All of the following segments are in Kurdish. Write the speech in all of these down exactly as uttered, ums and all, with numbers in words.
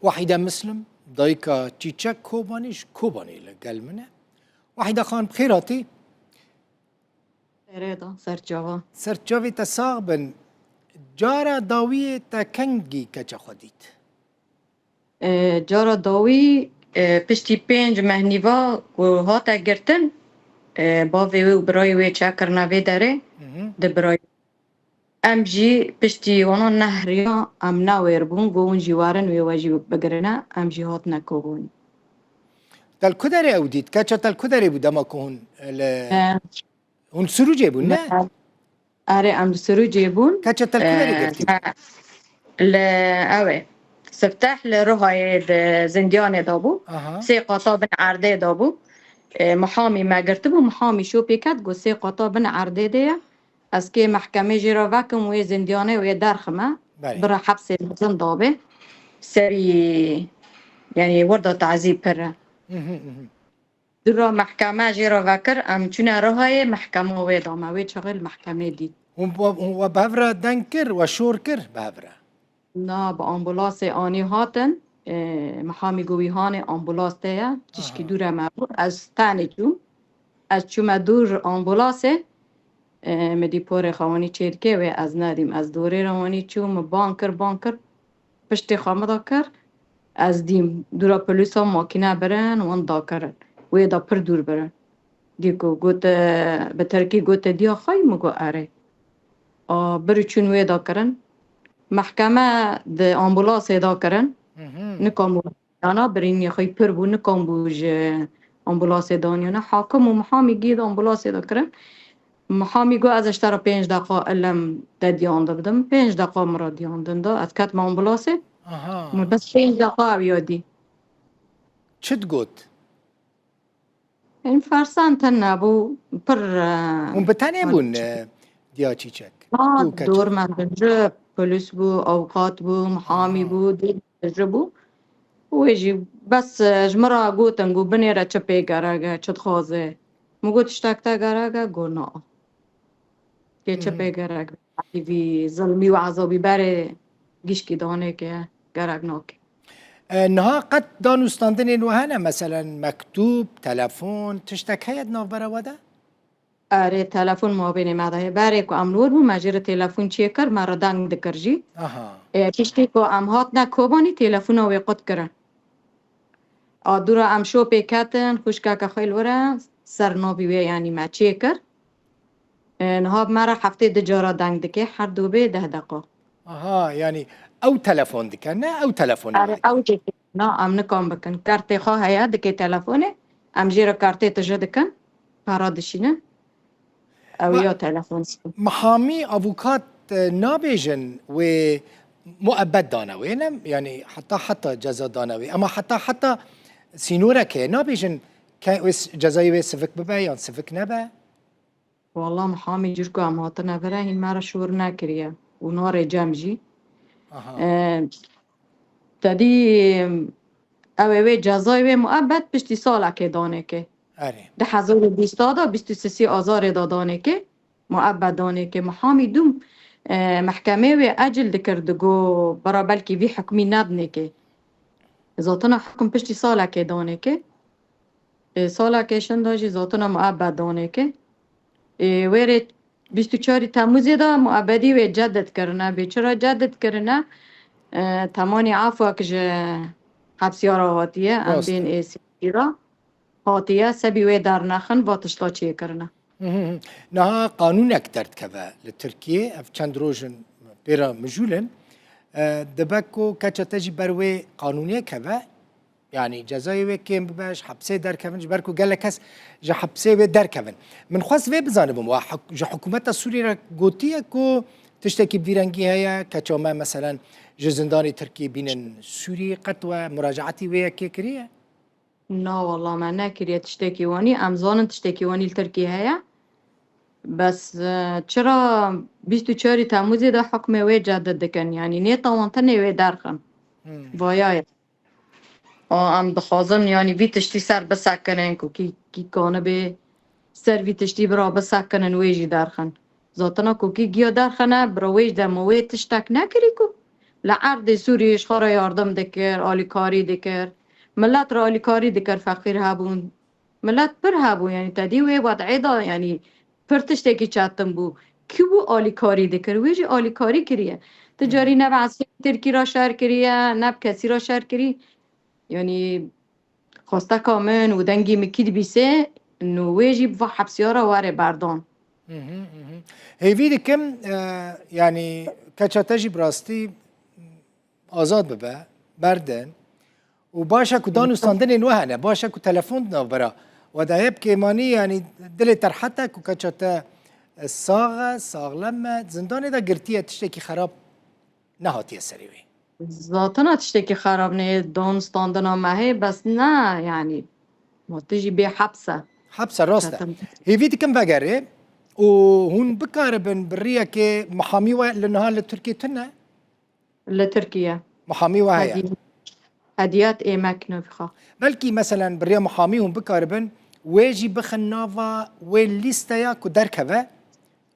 Wahîde Mislim, dayika Çîçek Kobanî ji Kobanî li gel min e. Wahîde Xan, bi xêr hatî. Xêrê da, serçava. Serçavê te sax bin. Cara dawiyê te kengî keça xwe dît? E, cara dawî, e, piştî pênc mehnîva ku hate girtin, e, bavê wê û birayê wê çekirine vê derê, Hı hı. di birayê. Em jî piştî wana nehriya em newêr bûn, got hûn jî werin wê we jî bigirine, em jî hatine Kobanî. Te li ku derê ew dît? Keça te li ku derê bû dema ku hûn, e, li, E, hûn Sirûcê bûn, ne? me-, erê, em li Sirûcê bûn. Keça te li ku derê E, girtî? me-, li, ew ê, Sifteh li Ruhayê di zindiyanê de bû. Aha. Sê qata bin erdê de bû. E, mihamî me girtibû, mihamî şopê ket, got sê qata bin erdê de ye. Ez kê mehkemê jê re vekim, wê zindiyanê wê derxime. Belê. Bira hepsê mezin dabê. Serî, yani, werda tazî pir e. Mhm, mhm. Dûra mehkeme jê re vekir, em çûne Rihayê, mehkema wê dame. Wê çaxê li mehkemê dît. Hûn we, hûn we bi hev re deng kir, we şor kir bi hev re? Na, bi ambulasê anî hatin. E, mihamî got wî hanê ambulas te ye. Tişkî Aha. dûre me bû. Ez tenê çûm. Ez çûme dûr ambulasê. E, min dî porê xwe wanî çêdikê wê ez nedîm. Ez dorê re wanî çûm, min bang kir, bang kir. Piştê xwe min da kir. Ez dîm. Dûra polîsa makîne birin, wan dakirin. Wê da pir dûr birin. Dî ku got, e, bi tirkî got, "Te diya xwe yî?" Min got, "Erê." A, bir çûn wê da kirin. Mehkeme di ambulasê da kirin. Mhm. Nikam û dana birînê xwe yî pir bû, nikam bû ji ambulasê daniyane. Hakim û mihamî gî di ambulasê da kirin. Mihamî got, "Ez ji te re pênc deqa ilem te diyan de bidim." Pênc deqa min re diyan din da. Ez ketme ambulasê. Aha. Min bes pênc deqa ew ya dî. Çi digot? Em fersan tune bû, pir, e, Hûn bi tenê bûn, e, diya Çîçek? Ha, Tu û keça? Dor me bince, polis bû, avukat bû, mihamî Ha. bû, dor me bince bû. Wê jî bes, e, ji min re gotin, got, "Binêre çi pê gerek e, çi dixwaze?" Min got, "Tiştek te gerek e?" Got, "Na." Kê çi Hı hı. pê gerek? Vî zilmî û ezabî berê gişkî danê ke gerek nake. E, niha qet danûstandinên we hene? Meselen, mektûb, telefon, tiştek heye di navbera we de? Erê, telefon mabênê me de heye. Berê ku em li wir bû, me jê re telefon çêkir, me re deng dikir jî. Aha. E, piştî ku em hatine Kobanî, telefona wê qut kirin. A dûra em şopê ketin, xwişkeke xwe li wir e, ser navî wê, yanî me çêkir. E, niha bi me re heftê du cara deng dike, her du bê deh deqa. Aha, yanî ew telefon dike, ne ew telefonê Erê, me dike. Ew dike. Na, em nikan bikin. Kartê xwe heye, dike telefonê. Em jê re kartê tije dikin. Para dişînin. Ew Ma-, ya telefon. Mihamî avukat, e, nabêjin wê muebbet dane wê, ne? Yanî heta, heta ceza dane wê. Ema heta, heta sînorek heye. Nabêjin ke wê s-, cezayê wê sivik bibe yan sivik nebe? Walla mihamî cur ku em hatine vir e, hîn me re şor nekiriye û narê cem jî. Aha. E, te dî ew ê wê cezayê wê muebbet piştî salekê danê ke. Erê. Di hezar û bîst de, bîst û sisê azarê de danê ke, muebbet danê ke. Mihamî dûm, e, mehkemê wê ecil dikir, digo bira belkî vî hukmî nedinê ke. Zatina hukm piştî salekê danê ke. E, salekê şinda jî zatina muebbet danê ke. E, wêrê bîst û çarî Temûzê de muebbedî wê cedid kirine. Bê çira cedid kirine? E, temanî efwek ji hepsiyara hatiye, em Rast e. bên ê sî ra hatiye, sebî wê dernexin, va tişta çêkirine. Hı hı hı. Niha qanûnek derdikeve li Tirkiyê, ev çend roj in pê re mijûl in. E, dibe ku keça te jî ber wê qanûnê keve, yanî cezayê wê kêm bibe, ji hepsê derkevin, ji ber ku gelek kes ji hepsê wê derkevin. Min xwest vê bizanibim, wa huk-, ji hikûmeta Sûriyê re gotiye ku tiştekî bi vî rengî heye, keça me, meselen, ji zindanê Tirkiyê bînin Sûriyê, qet we muracaetî wê yekê kiriye? Na, walla me nekiriye tiştekî wanî. Em zanin tiştekî wanî li Tirkiyê heye. Bes, e, çira bîst û çarî Temûzê de hukmê wê cedid dikin? Yanî nê tawantinê wê derxin. Hmm. Vaya ye. A, em dixwazin, yanî, vî tiştî ser bisekinin, ku kî, kî kanibe ser vî tiştî bira bisekinin, wê jî derxin. Zatina ku kî giya derxine, bira wê jî dema wê tiştek nekirî ku Li erdê Sûriyê ji xwe re yardim dikir, alîkarî dikir. Milet re alîkarî dikir, feqîr hebûn. Milet pir hebû, yanî te dî wê wed'ê de, yanî pir tiştekî çetin bû. Kî bû alîkarî dikir? Wê jî alîkarî kiriye. Ti carî ne bi eskerê Tirkî re şer kiriye, ne bi kesî re şer kirî. Yanî xwesteka min û dengê min kî dibîse, nû wê jî bi va hepsiya re were berdan. Hı hı, hı hı. Hêvî dikim, e, yanî keça te jî bi rastî azad bibe, berdin. Û baş e ku dan û standinên we hene, baş e ku telefon di navbera we de ye, bi kêmanî, yanî dilê te rehet e ku keça te, e, sax e, saxlem e, zindanê de girtiye, tiştekî xerab nehatiye serê wê. Zaten tiştekî xerab neyê, dan standina me heye, bes ne, yanî, ma tu jî bê heps e. Heps e, rast e. Zaten. Hêvî dikim vegerê û hûn bikaribin bi riyekê mihamî we li niha li Tirkiyê tune? Li Tirkiye. Mihamî we heye? Hediye. Hediyet êmek navî xwe. Belkî, meselen, bi riya mihamî hûn bikaribin, wê jî bixin nava wê lîsteya ku derkeve.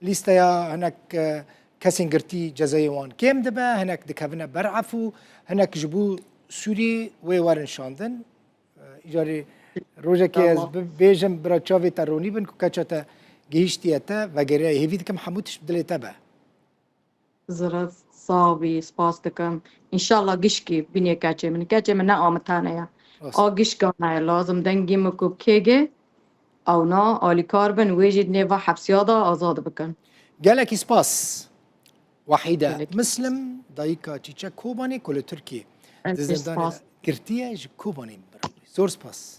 Lîsteya hinek, e, kesên girtî cezayê wan kêm dibe, hinek dikevine ber efû, hinek ji bo Sûriyê wê werin şandin. E, îcarê rojekê ez Tamam. bi-, bêjim, bira çavê te ronî bin ku keça te gihîştiye te, vegeriya hêvî dikim hemû tişt bi dilê te be. Zira sax bî, spas dikim. Înşallah gişkî bînê keçê min. Keçê min ne a min tane ye. Rast. A gişkana ye. Lazim dengê min ku kêge, ewna alîkar bin, wê jî di nêva hepsiya de azad bikin. Gelekî spas. Wahîde Gelekî Mislim, dayika Çîçek Kobanê ku li Tirkiyê Ez di jî zindanê spas. de girtiye, ji Kobanê min bira. Zor spas.